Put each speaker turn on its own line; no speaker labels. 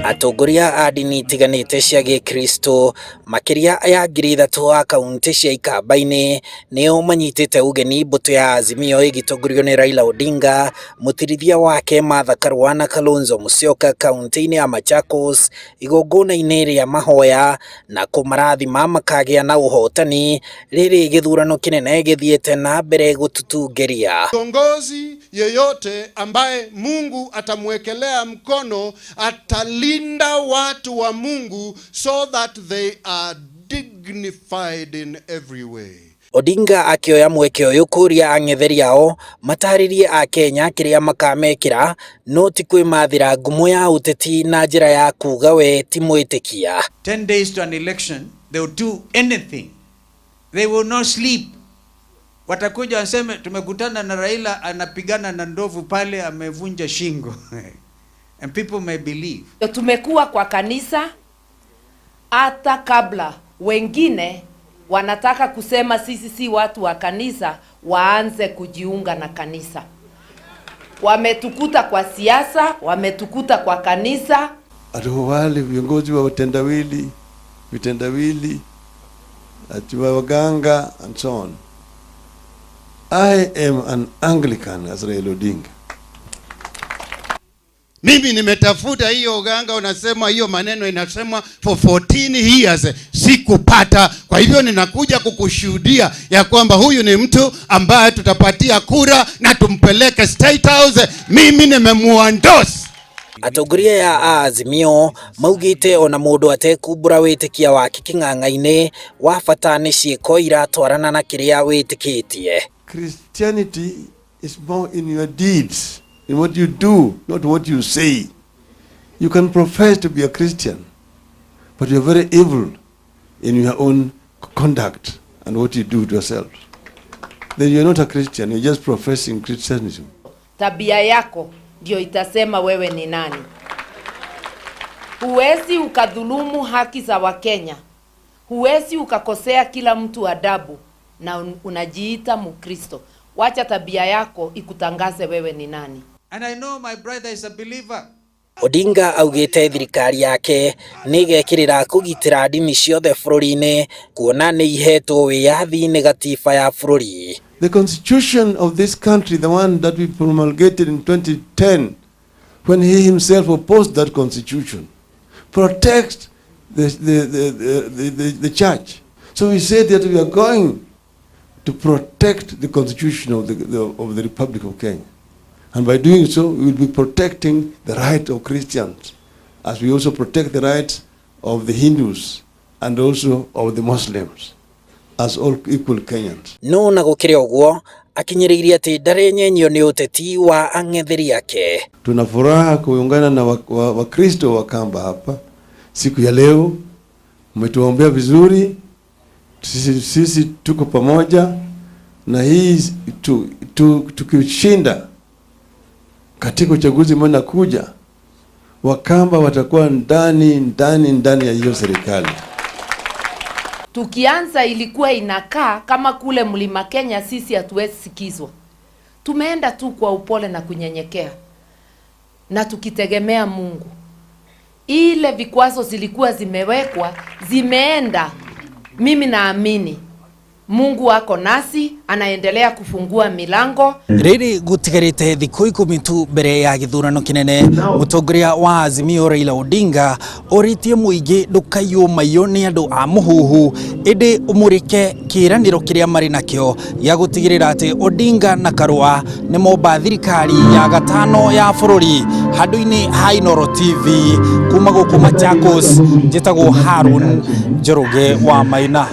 Atongoria a ndini itiganĩte cia gĩkristo makĩria ya 3,000 a kaunti cia Ikamba-inĩ nĩo manyitĩte ũgeni mbũtũ ya Azimio ĩgĩtongorio nĩ Raila Odinga, mũtirithia wake Martha Karua na Kalonzo Musyoka kaunti-inĩ ya Machakos igongona-inĩ rĩa mahoya na kũmarathima makagĩa na ũhotani rĩrĩ gĩthurano kĩnene gĩthiĩte na mbere gũtutungeria.
Kiongozi yeyote ambaye Mungu atamwekelea mkono atalinda watu wa Mungu so that they are dignified in every way.
Odinga akĩoya mweke ũyũ kũria ang'etheri ao matarĩrie akenya kĩrĩa makamekĩra no ti kwĩmathĩra ngumo ya ũteti na njĩra ya kuga we ti mwĩtĩkia.
10 days to an election, they will do anything. They will not sleep. Watakuja waseme tumekutana na Raila anapigana na ndovu pale amevunja shingo. And people may believe.
Tumekuwa kwa kanisa hata kabla wengine wanataka kusema sisi si watu wa kanisa, waanze kujiunga na kanisa. Wametukuta kwa siasa, wametukuta kwa kanisa.
Ati wale viongozi wa watendawili, vitendawili, ati wa waganga and so on. I am an Anglican as Raila Odinga.
Mimi nimetafuta hiyo uganga, unasema hiyo maneno inasemwa for 14 years sikupata. Kwa hivyo ninakuja kukushuhudia ya kwamba huyu ni mtu ambaye tutapatia kura na tumpeleke State House. Mimi nimemuendorse.
Atongoria aya a Azimio maugĩte ona mũndũ atekumbũra wĩtĩkia wake kĩng'ang'a-inĩ wa bata nĩ ciĩko iratwarana na kĩrĩa wĩtĩkĩtie.
Christianity is more in your deeds, in what you do, not what you say. You can profess to be a Christian, but you're very evil in your own conduct and what you do to yourself. Then you're not a Christian, you're just professing Christianism.
Tabia yako ndio itasema wewe ni nani. Huwezi ukadhulumu haki za Wakenya, huwezi ukakosea kila mtu adabu na unajiita Mkristo. Wacha tabia yako ikutangaze wewe ni nani.
And I know my brother is a believer.
Odinga augĩte thirikari yake nĩ ĩgekĩrĩra kũgitĩra ndini ciothe bũrũri-inĩ kuona nĩ ihetwo wĩyathi nĩ gatiba ya bũrũri.
The constitution of this country, the one that we promulgated in 2010, when he himself opposed that constitution, protects the church. So we said that we are going to protect the constitution of the Republic of Kenya. And by doing so, we will be protecting the right of Christians, as we also protect the rights of the Hindus and also of the Muslims, as all equal Kenyans.
No na gũkĩrĩ ũguo akinyĩrĩirie atĩ ndarenyenyio nĩ ũteti wa ang'etheri ake.
Tuna furaha kuungana na Wakristo wa Kamba hapa siku ya leo. Mmetuombea vizuri, sisi tuko pamoja na hii tukishinda katika uchaguzi ambao unakuja, Wakamba watakuwa ndani ndani ndani ya hiyo serikali.
Tukianza ilikuwa inakaa kama kule Mlima Kenya sisi hatuwezi sikizwa. Tumeenda tu kwa upole na kunyenyekea na tukitegemea Mungu. Ile vikwazo zilikuwa zimewekwa zimeenda. Mimi naamini Mungu ako nasi, anaendelea kufungua milango.
Rĩrĩ gũtigarĩte thikũ 10 tu mbere ya gĩthurano kĩnene, mũtongoria wa Azimio Raila Odinga orĩtie mũingĩ ndũkaiywo maiyo nĩ andũ a mũhuhu, ĩndĩ ũmũrĩke kĩĩranĩro kĩrĩa marĩ nakĩo gĩa gũtigĩrĩra atĩ Odinga na Karua nĩ momba thirikari ya gatano ya bũrũri. Handũ-inĩ ha Inooro TV kuma gũkũ Machakos, njĩtagwo Harun Njoroge wa Maina.